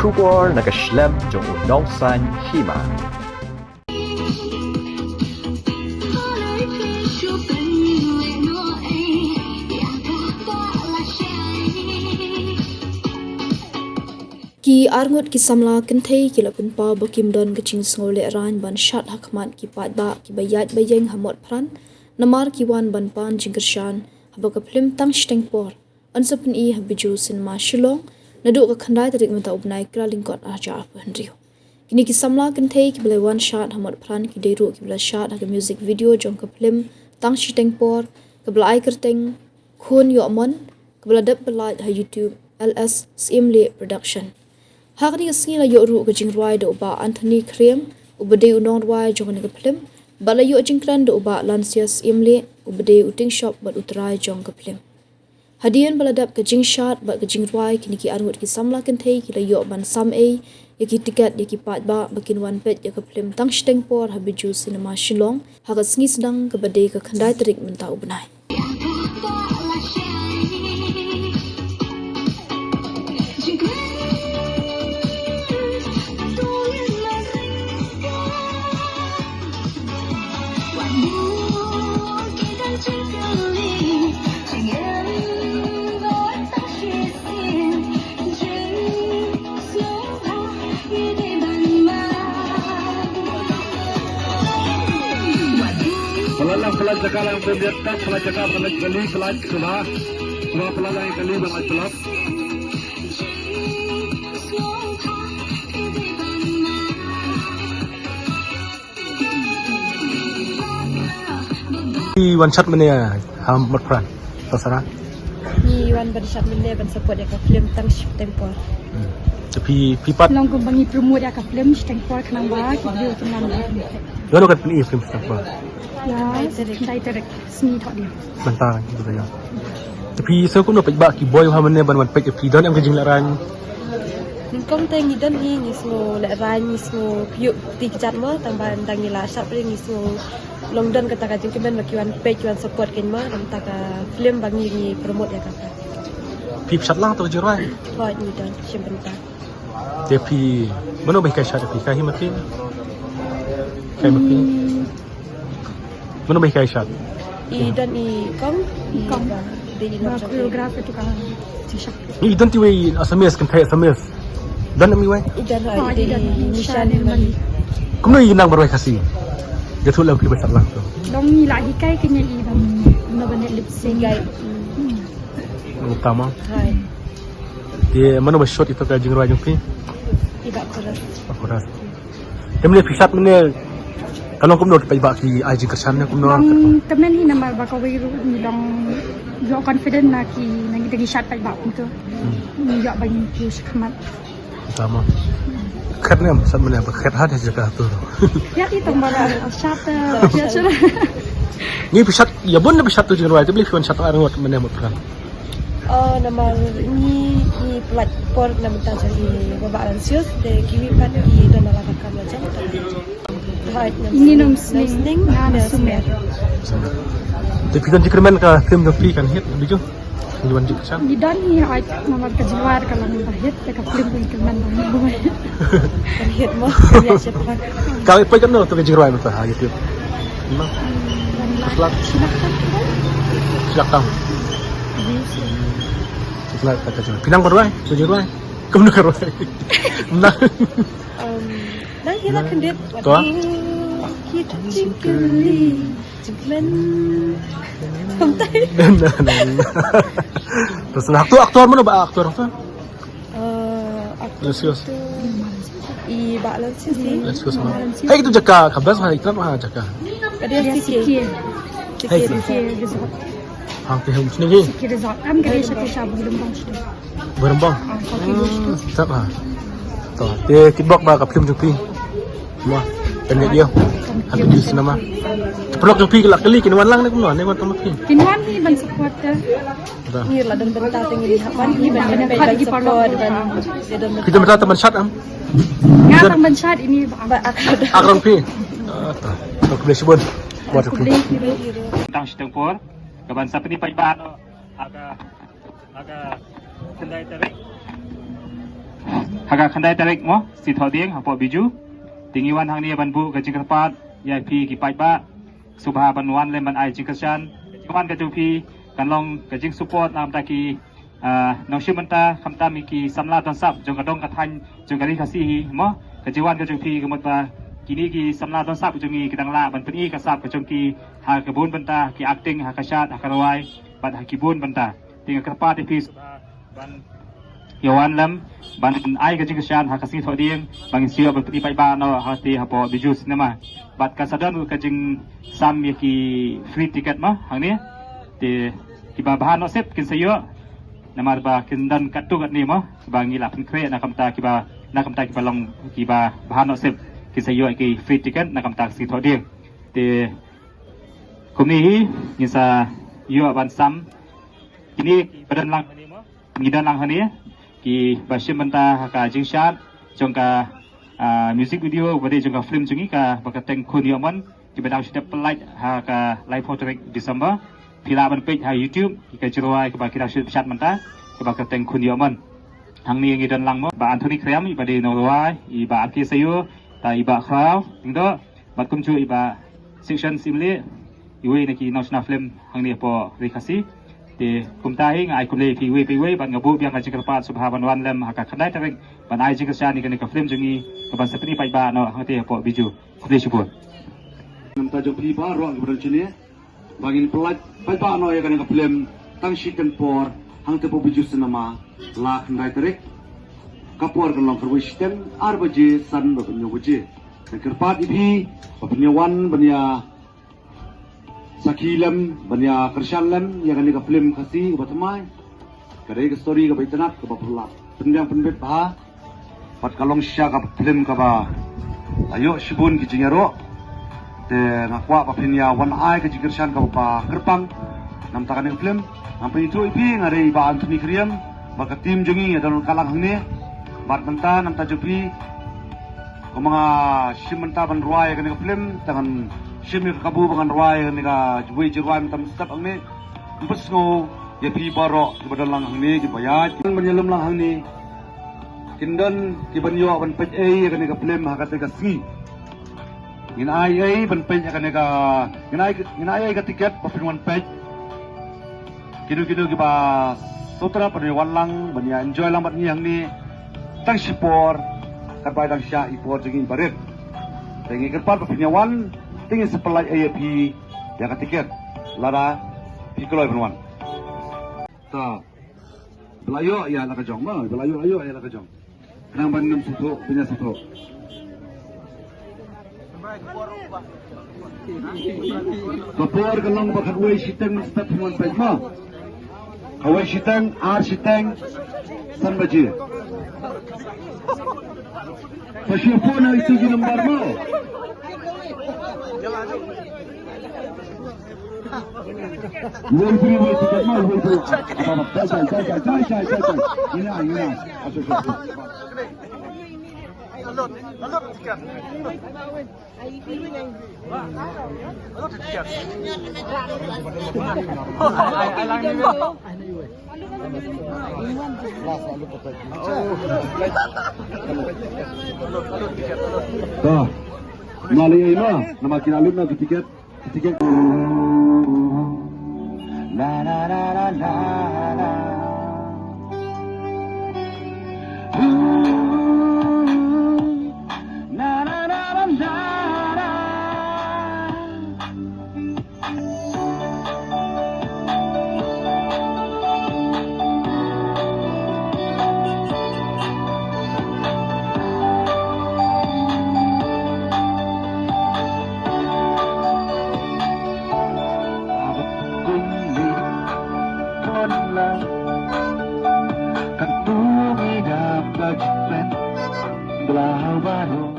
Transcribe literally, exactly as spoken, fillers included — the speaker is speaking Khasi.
Khubor na ka shlem jong u nongsaiñ hima. Ki arngut ki samla kynthei ki la pynpaw ba kim don ka jingsngew lehraiñ ban shad ha khmat ki paidbah kiba ïaid ba ïeng ha Motphran, namar ki wan ban pan jingkyrshan haba ka phlim Tang Shiteng Por yn sa pyni ha Bijou Cinema Shillong naduh ka khyndai tarik mynta u bnai Kyllalyngkot arhajar arphew hynriew. Kine ki samla kynthei kiba la wan shad ha Motphran ki dei ruh kiba la shad ha ka music video jong ka phlim Tang Shiteng Por kaba la ai kyrteng Khun Ïoh Mon, kaba la dep pyllait ha YouTube, L S Syiemlieh Production. Ha kane ka sngi la ïoh ruh ka jingrwai da u Bah Anthony Khyriem, uba dei u nongrwai jong kane ka phlim, bad la ïoh jingkren da u Bah Lansias Syiemlieh, uba dei u tingshop bad u trai jong ka phlim. Hadien ba la dep ka jingshad bad ka jingrwai, kine ki arngut ki samla kynthei ki la ïoh ban sam ei ïa ki tiket ïa ki paidbah ba kin wan peit ïa ka phlim Tang Shiteng Por ha Bijou Cinema Shillong ha ka sngi sdang kaba dei ka khyndai tarik mynta u bnai. Pynlong pynlong jaka lang pynbiang tak, pynlong jaka, pynlong kali, pynlong suma. Suma pynlong lang kali, pynlong pynlong. Phi wan shad mynne ha Motphran, Tassara? Ngi wan ban shad mynne ban support ïa ka film Tang Shiteng Por. Hmm. Te phi, phi pat? Long kumba ngi promote ïa ka film Shiteng Por khnang ba ki briew kin wan. Ïa, no kat phi film Shiteng Por? Ïa, khyndai tarik. Sngi thoh dien. Mynta gitu ya. Te phi sngew kumno peit ba ki boi ha mynne ban wan peit ïa phi, don em ka jinglehraiñ? Nyngkong te ngi don hi, ngi sngew lehraiñ, ngi sngew kyiuh kti kjat mo, tang ba ynda ngi la shad pyrshah ngi sngew long don kata ka jingkmen ba ki wan peit, ki wan support kein mo, namar kata ka film ba ngi, ngi promote ïa kata. Phi shad lang to ka jingrwai? Hooid, ngi don shim bynta. Te phi, mano ba hikai shad phi? Ka hi ma phi? Ka hi ma phi? Hmm. Mano ba hikai shad? I don i kong, i kong. Ba, dei i ba choreograph ïa ka jingshad. Ni i don ti wei Assamese, kynthei Assamese. Don em i wei? I don, oh, i don i Nishan Mali. Kumno i nang ba rwai Khasi? Ïathuh lem phi ba shad lang to. Long ngi la hikai kane i ba, kumno ban lip sync. Hikai. Hmm. Utama. Hai. Te mano ba shot ito ka jingrwai jong phi? I Bah Khoras. Bah Khoras. Te mynne phi shad mynne ka long kumno, phi ba ki ai jingkyrshan ne kumno? Long kmen hi namar ba kawei ruh ngi long, long confident na ki, na ngi, da ngi shad paidbah kumto. Hmm. Ngi ïoh ba ngi kiew shakhmat. Tama. Khet ne em, shad mynne ba khet ha jaka to. Ïa, i tang ba la shad, eh, ïa, shad. Ngi phi shad, ïa bun ne phi shad to jingrwai, te balei phi wan shad arngut mynne Motphran? Oh, namar ngi, ngi pynlait por na bynta jong i Bah Lansias, te kiwei pat ki don la ka kam la jong. Hooid, Nongsining, Nongsining, Nongsining, Nongsining. Te phi don jingkyrmen ka film jong phi kan hit, Bijou? Ngi wan jingkyrshan. Ngi don hi, hooid, namar ka jingrwai ka long ba hit, te ka film ka kyrmen ba hit. Kan hit mo, kan hit shipang. Ka poi katno to ka jingrwai mynta ha YouTube? Phi nang? Phi nang? Phi nang ka jingrwai? Kumno ka rwai? Nang. Um, nang hi la khyndiat. To? Ki ta jingkyrli. Jingkmen. Kumtai. Terus actor, actor mano ba actor tu? Eh, actor Lansias. I Bah Lansias. Lansias mano? Hei, itu jaka ka best ha, itu apa jaka? Ka dei C K. Hei, C K Resort. Hang te hum sini. C K Resort. Am ka dei sha, sha Bungdong sini. Byrembong. Ah, satu dua situ. Sat ha. To, te kitbok ba ka film jong phi. Mo, pynlong ïa. Happy Cinema. Pynlong jong phi la kali kin wan lang ne kumno, ne wan tang phi. Kin wan hi ban support ka. Ngi la don bynta te ngi hap wan hi ban, ban, ban support ban. Kita bynta te ban shad am. Nga tang ban shad ini ba. Akrong phi. Ah, to. To khublei shibun. Buat phi. Tang Shiteng Por. Ka ban sa pyni paidbah. Aga, aga, khyndai tarik. Ka khyndai tarik mo, Sngi Thohdieng hapoh Bijou. Te ngi wan hangne ban buh ka jingkyrpad ïa phi ki paidbah, sngewbha ban wan lem ban ai jingkyrshan. Ka jingwan ka jong phi kan long ka jingsupport na ka bynta ki, ah, nongshim bynta, khamtam ki samla don sap jong ka dong ka thaiñ jong ka ri Khasi hi mo. Ka jingwan ka jong phi ka mut ba kine ki samla don sap jong ngi ki dang lah ban pyni ka sap ka jong ki ha ka bun bynta, ki acting, ha ka shad, ha ka rwai bad ha ki bun bynta. Te nga kyrpad ïa phi ban ïa wan lem ban ai ka jingkyrshan ha ka Sngi Thohdieng, ba ngin sa ïoh ban pyni paidbah noh hangtei hapoh Bijou Cinema. Bad kan sa don ka jingsam ïa ki free ticket mo hangne. Te kiba bha nusip kin sa ïoh, namar ba kin don katto katne mo ba ngi la pynkhreh na ka bynta kiba, na ka bynta kiba long kiba bha nusip, kin sa ïoh ki free ticket na ka bynta ka Sngi Thohdieng. Te kumne hi ngin sa ïoh ban sam kine kiba don lang hangne mo. Ngi don lang hangne kiba shim bynta ha ka jingshad jong ka, ah, music video ba dei jong ka film jong ngi kaba kyrteng Khun Ïoh Mon, kiba dang shu dep pyllait ha ka laiphew tarik December. Phi lah ban peit ha YouTube ïa ka jingrwai kaba ki dang shu dep shad mynta, kaba kyrteng Khun Ïoh Mon. Hangne ngi don lang mo Bah Anthony Khriam, iba dei nongrwai, i Bah R K Sayoo, ta i Bah Khraw Lyngdoh, bad kumjuh i Bah Section Simlieh, iwei na ki nongshna film hangne hapoh ri Khasi. Te kumta hi nga ai khublei ïa phi iwei pa iwei bad nga buh biang ka jingkyrpad sngewbha ban wan lem ha ka khyndai tarik ban ai jingkyrshan ïa kane ka film jong ngi kaban sa pyni paidbah noh hangtei hapoh Bijou. Khublei shibun. Namta jong phi baroh kiba don shane ba ngin pyllait paidbah noh ïa kane ka film tang shiteng por hangtei hapoh Bijou Cinema, la khyndai tarik. Ka por kan long khatwei shiteng, ar baje, san bad hynñiew baje. Nga kyrpad ïa phi ba phin ïa wan ban ïa sakhi lem, ban ïa kyrshan lem ïa kane ka film Khasi kaba thymmai. Ka dei ka story kaba itynnad, kaba pynlap, pynbiang pynbit bha. Bad ka long shisha ka film kaba la ïoh shibun ki jingïaroh. Te nga kwah ba phin ïa wan ai ka jingkyrshan kaba kyrpang namta kane ka film. Ngam pynithuh ïa phi, nga dei i Bah Anthony Khriam bad ka team jong ngi ïa don ka lang hangne. Bad mynta namta jong phi, kumba nga shim bynta ban rwai ïa kane ka film, te ngan shim ïa ka kabu ba ngan rwai ïa kane kawei ka jingrwai mynta mynstep hangne. Ngam pynsngew ïa phi baroh kiba don lang hangne, kiba ïaid ban ïalum lang hangne, kin don kiban ïoh ban peit ei ïa kane ka film ha katei ka sngi. Ngin ai ei ban peit ïa kane ka, ngin ai, ngin ai ei ka tiket ba phin wan peit. Kino kino kiba sngewtynnat ban ïa wan lang ban ïa enjoy lang bad ngi hangne tang shipor, katba dang shah i por jong ngi barit. Te ngi kyrpad ba phin ïa wan, te ngin sa pyllait ei ïa phi ïa ka tiket lada phi kloi ban wan. Ta ba la ïoh ïa la ka jong, ma ba la ïoh, la ïoh ïa la ka jong. Khnang ban nym sngewthuh, ban ïa sngewthuh. Ka por ka long ba khatwei shiteng mynstep, phin wan peit mo. Kawei shiteng, ar shiteng, san baje. Sa shu phone ha itu ki number mo. Wei bri, wei tiket mo, wei bri. Apa, apa, jai, jai, jai. Ina, ina. Asu, asu, asu. Alot, alot tiket. Alot tiket. Alot, alot tiket. Alot. Dah. Mali ai ma, nama kina lut na tiket. Tiket. La, la, la, la, la, la. Ooh, la, la, la, la, la, la. Kum li kon la, kan tu mi da pla jpen bla baro.